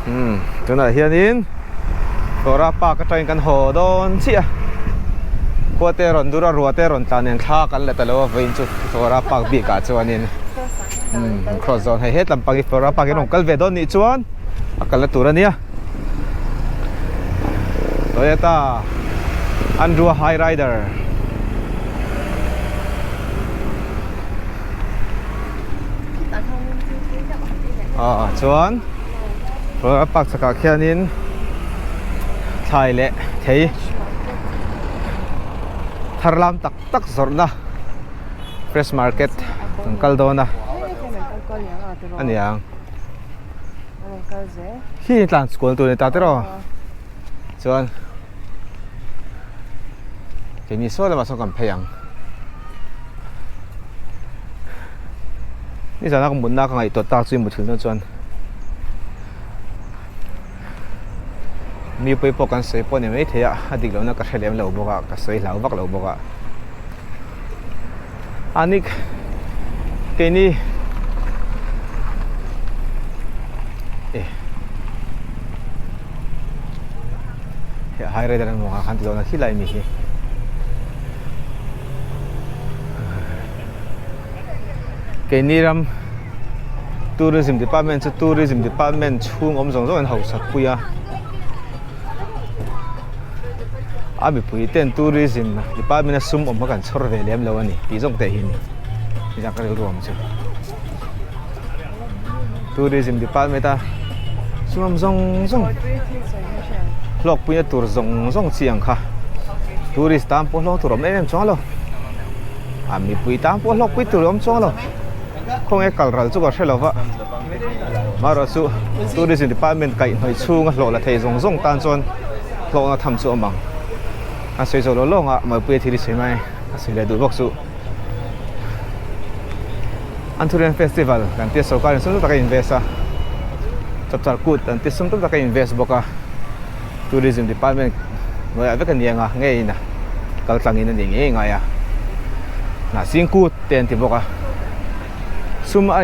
Umm tunah hianin Flora Park atangin kan haw dawn chiah a, khua te rawn dur a, rua te rawn tlan nen thla kan la ta lo a vawiin chu Flora Park bikah chuanin umm cross dawn hei hetlam pang hi Flora Park in rawn kal ve dawn nih chuan a kalna tur a nia. Toyota Andrua Hyryder. Ah chuan a park chakah khianin thlai leh thei thar lam tak tak zawrhna fresh market kan kal dawn a a ni ang khi tlan kual tur a ni ta tiraw chuan. Keini saw lamah sawn kan phei ang. Nizana ka mutna ka ngaihtuah tak chu i muthilh dawn chuan mi pawih pawh kan sawi pawh ni maithei a, a dik lohna ka hre lem lo bawk a, ka sawi hlau vak lo bawk a. Anik keini eh he high rider an mawngah khan ti dawn a khi lai mi hi keini ram tourism department chu tourism department chhung awm zawng zawng an hausak pui a. A mipui ten tourism department a sum awm kha kan chhawr ve lem lo a ni tih zawk teh hi a ni nizan ka rilru awm chu tourism department a sum awm zawng zawng hlawkpuina tur zawng zawng chi ang kha tourist tan pawh hlawk tur awm em em chuang lo a mipui tan pawh hlawkpui tur awm chuang lo. Khawnge kal ral chu ka hre lova, amaherawhchu Tourism Department kaihhnawih chhunga hlawh la thei zawng zawng tan chuan hlawhna tham chu a awm ang. A sawi zawh loh lawngah Mawipuia thil i sawi mai a sawi leh duh bawk chu. Anthurian Festival kan tia sorkarin sum tam tak a invest a, Chapchar Kut an tia sum tam tak a invest bawk a, Tourism Department hnuaiah vek a ni ang a, ngeiin a kal tlangin a ni ngei ngai a, Hnahsing Kut te an ti bawk a. Sum a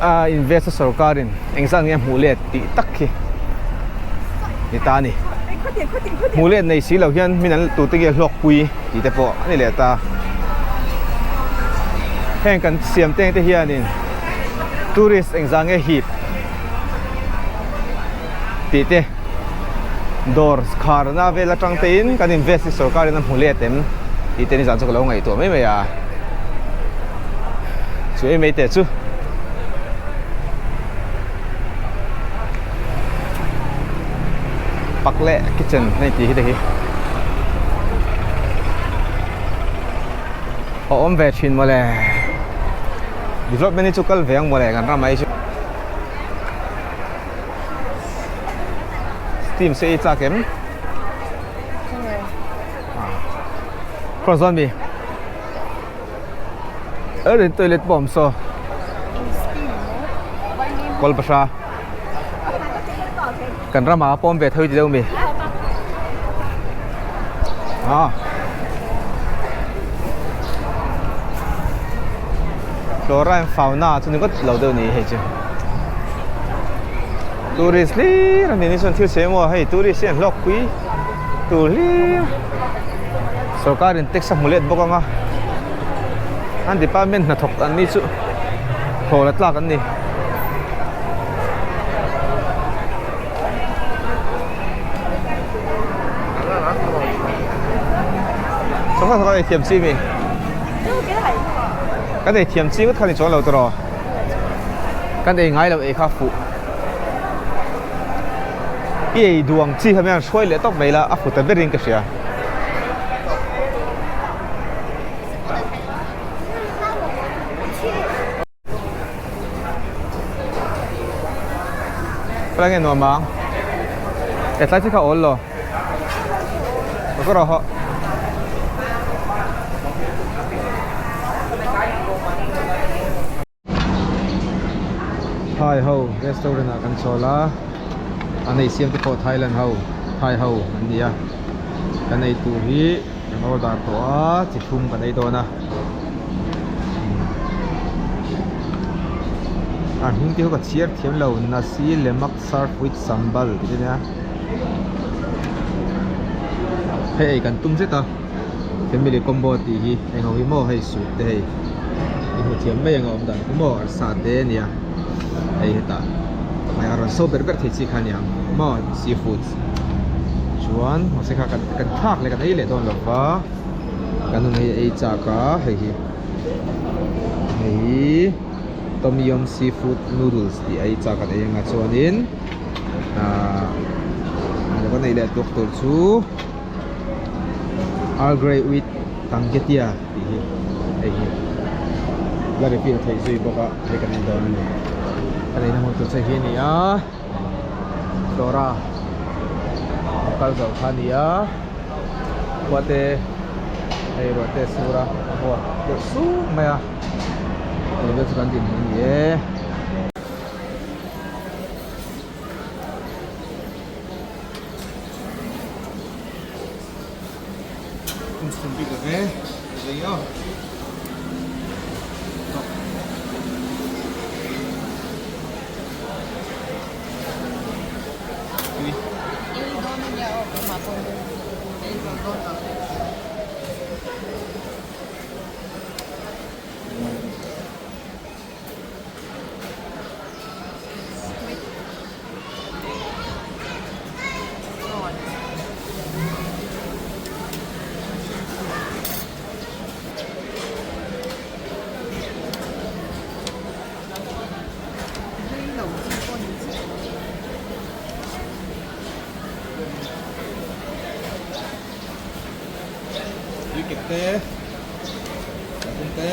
a invest a sorkarin engzat nge a hmuh let tih tak khi ni ta a ni. Hmuh let nei si lo hian min an tute nge hlawkpui tih te pawh a ni leh ta. Heng kan siam teng te hianin tourist engzah nge hip tih te dawr kharna vel atang tein kan invest hi sorkarin a hmu let em tih te nizan chu ka lo ngaihtuah mai mai a chu ei mai teh chu pak leh kitchen hei tih hi te hi a awm ve thin mawle development hi chu kal ve ang mawle kan ramah hi chu. Steam se i chak em? Cross dawn mi? Erin toilet pawh awm saw. Kawlpahra. Kan ramah pawh awm ve tho i ti deuh mi? Ah. Flora and fauna chu ni ngawt lo deuh ni hei chu. Tourist hlir a ni ni chuan thil sawi emaw hei tourist hi an hlawk pui tur hlir sorkar in tax a hmu let bawk ang a an department hnathawk an ni chu hlawh la tlak an ni. Sawkha sawkha ei thiam chi mi kan ei thiam chi ngawt kha ni chuang lo tawh kan ei ngai lo ei kha fuh i ei duang chi kha mian hruai leh tawp mai la a fu ta berin ka hria. Palai nge nuam ang e tlai chi kha awl lo ka rawh hawh Thai ho restaurant ah kan chawl a an ei siam te pawh Thailand ho Thai ho an ni a kan ei tur hi kan order tawh a chi thum kan ei dawn a. A hming te hi ka chhiar thiam lo nasi lemak served with sambal tih te nia hei ei kan tum zet a family combo tih hi eng ho hi maw hei suit te hei i hmu thiam mai ang a awm dan kha maw arsa te ania hei hetah hei a rawn so ber ber thei chi kha aniang maw seafoods chuan mahse kha kan kan thlak leh kan ei leh dawn lo va kan hun hei ei chak a hei hi hei hi tom yum seafood noodles tih a ei chak kan ei anga chuanin ahh kan ei leh tawk tur chu Earl Grey with Tanggetia tih hi hei hi la refill theih zui bawk a hei kan en dawn a ni kan eina hmun tur che hi a ni a Flora kal zawh kha a ni a khua te hei ruah te a sur a a huat deuh suk mai a tih vel chu kan dinhmun a ni e. Tui kek te, serthlum te.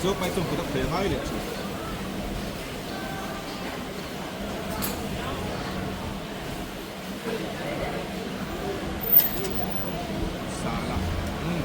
Zo pai chuan kut a khawih a ngai leh thin. Sala. Mm.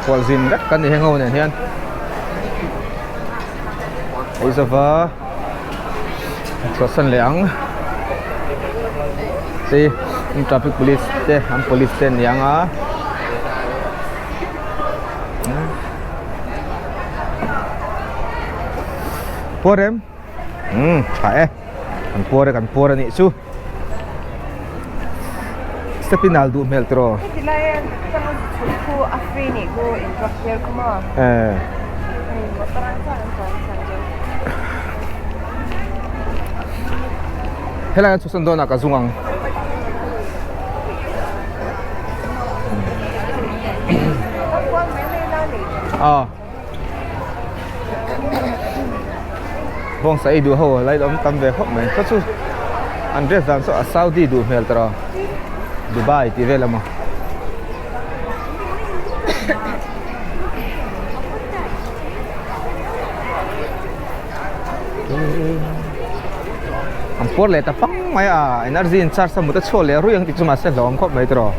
Khualzin vek kan ni heng ho nen hian ei zova chhuahsan leh ang te traffic police te an police te an ni ang a. Puar em? Umm tha e. Kan puar e kan puar a nih chu. Step in al duh hmel tiraw? Heti lai a chang chhun khu a free nih khu in drop tir khu maw? Eh. Hei motor ang chuan an chuan chuan chu. Helai an chhuahsan dawnah ka zung ang. Ah. Bawngsa ei duh ho lai awm tam ve khawp mai. Khaw chu an dress dan chu a Saudi duh hmel tawh a Dubai tih vel emaw. An puar leh ta pang mai a energy in charge a mut a chhuak leh ruih ang tih chu mahse hlauhawm khawp mai tawh.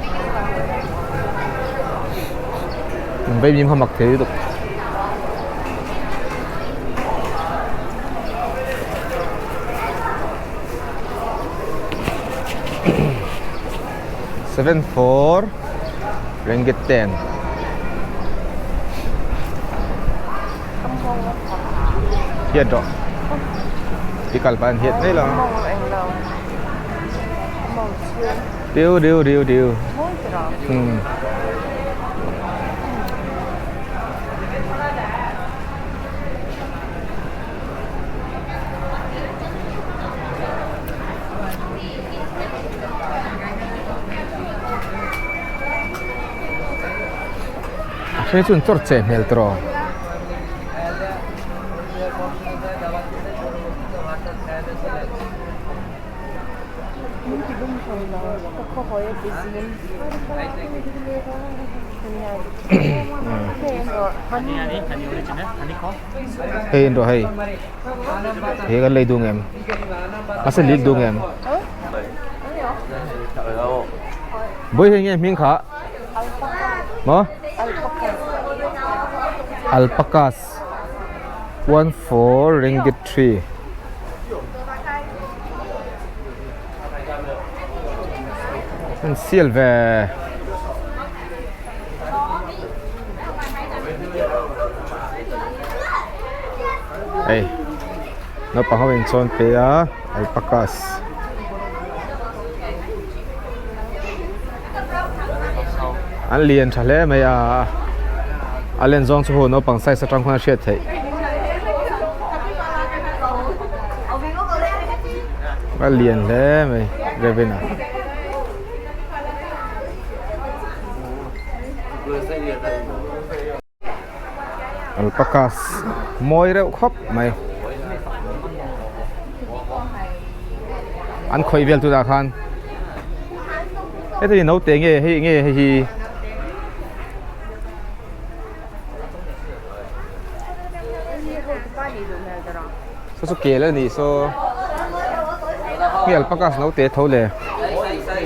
Baby kha mak thei lutuk. 74 ringgit 10. Hiat rawh. I kal pah an hiat mai lo. Diu diu diu diu. Hmm. A then chuan chawr che hmel tawh. Hei en rawh hei he kan lei duh ngem a se lik duh ngem bawi hei nge hming kha maw alpacas 14 ringgit 3. An sial ve. Hei naupang ho in chawn pe a. Alpacas an lian tha hle mai a a len zawng chu hu naupang size atang khuan a hriat theih a lian hle mai Revin-a. Alpacas mawi reuh khawp mai an khawih vel tunah khan heti naute nge hei nge hei hi saw chu kel a nih saw hei alpacas naute tho le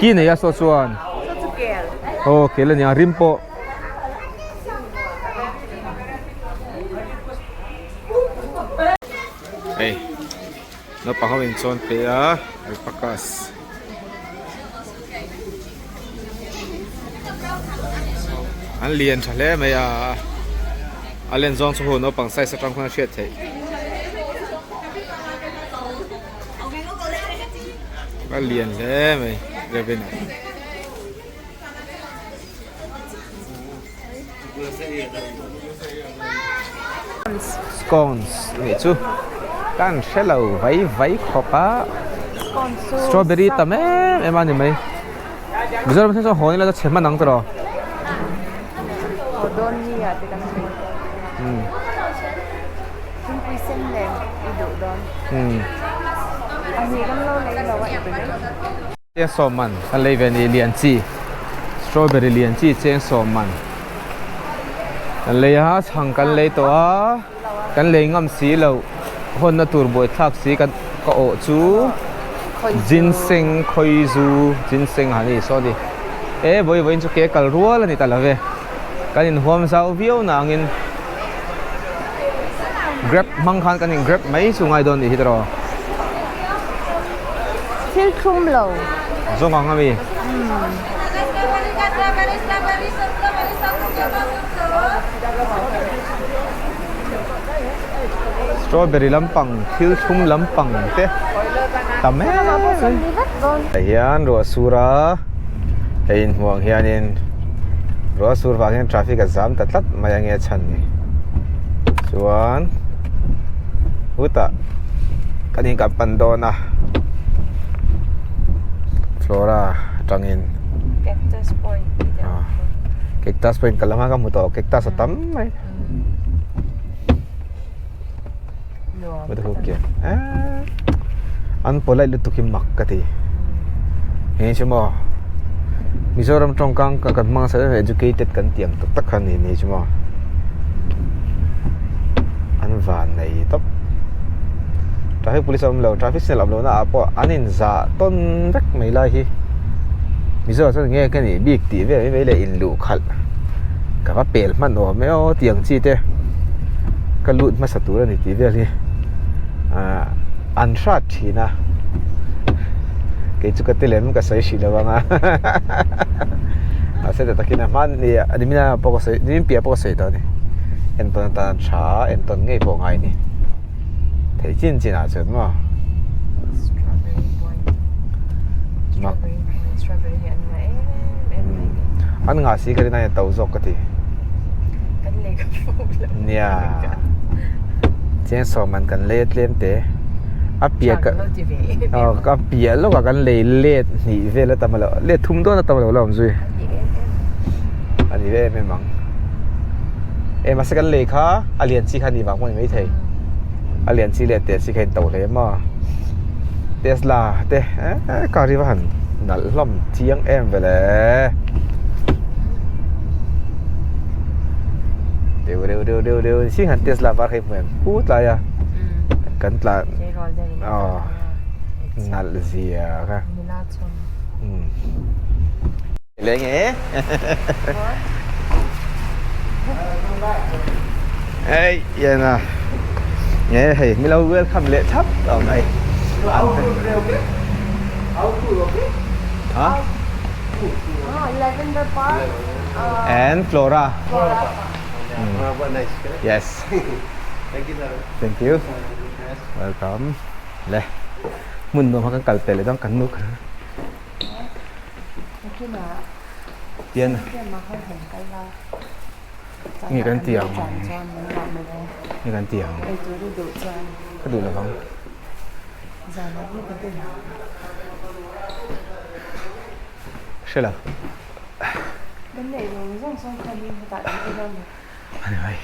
ki nei a saw chuan aw kel a nia rim pawh. Hei naupang ho in chuan pe a alpacas an lian tha hle mai a a len zawng chu hu naupang size atang khuan a hriat theih a lian hle mai Revin-a. Scones nih chu kan hre lo vai vai khawp a strawberry tam em em a ni mai Mizoram hian chuan hawn ila chhe hman ang tawh rawh. Cheng sawm man kan lei ve ni lian chi strawberry lian chi cheng sawm man kan lei a chhang kan lei tawh a kan lei ngam si lo hawnna tur buaithlak si kan ka awh chu ginseng khawizu ginseng han ni saw ni e vawi vawiin chu ke kal rual a ni ta lo ve kan inhuam zau viau nangin grab hmang khan kan in grab mai chu ngai dawn nih hi tawh Thil thlum lo. Zawng ang ami. Strawberry lampang thil thlum lampang te tam em em. Tah hian ruah sur a hei inhmuh ang hianin ruah sur vang hian traffic a zam ta tlat mai ang e a chhan ni chuan hutah kan in kan pan dawn a Flora atangin Cactus point Cactus point ka lam a ka hmu tawh cactus a tam mai an polite lutuk hi mak ka ti heng chu maw Mizoram tawngkang ka kan hmang sa educated kan tih ang tak tak kha ni ni chu maw an van nei tawp traffic police a awm lo traffic signal a awm lo na ah pawh an in zah tawn vek mai lai hi Mizoram chuan enge ka nih bik tih vel mai mai leh in luh khalh ka va pel hman awm e aw tih ang chi te ka lut hmasa tur a ni tih vel hi ah an hrat thin a kei chu ka ti lem ka sawi hrih lo ang a mahse ta takin a hman ni a nimina pawh ka sawi nimin piah pawh ka sawi tawh a ni entawn atan a tha a entawn ngei pawh a ngai a ni theih chin chin ah chuan maw an ngah si ka rin a to zawk ka ti nia cheng sawm man kan lei a tlem te a piah ka aw a piah lawkah kan lei let hnih vel a tam alo let thum dawn a tam alo la awm zui a ni ve em em ang e mahse kan lei kha a lian chi kha a nih vang pawh a ni maithei a lian chi leh teh chi kha a in to hle maw Tesla te eee car hi va han nalh hlawm chiang em ve le deuh deuh deuh deuh deuh ni han Tesla var kha i hmu em khut lai a kan tlan aw nalh zia kha Leng e. Ei, yana. Nge hei, mi lo welcome leh thap tawh mai. Ha? Lavender Park. And Flora. Flora Park. Yes. Thank you, sir. Thank you. Welcome. Le. Hmun nuam kha kan kal pel leh dawn kan nu kha. Tian. Nge kan ti ang? Nge kan ti ang? Ka duh lovang. Hre lo. Ani mai.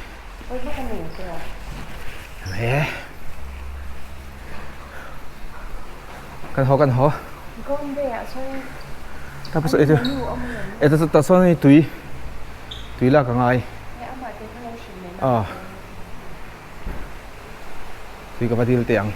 Ani. Kan haw kan haw. Ta pasal itu. Eta chu ta sawn tui tui lak a ngai. Ah. Tui ka va dil teh ang.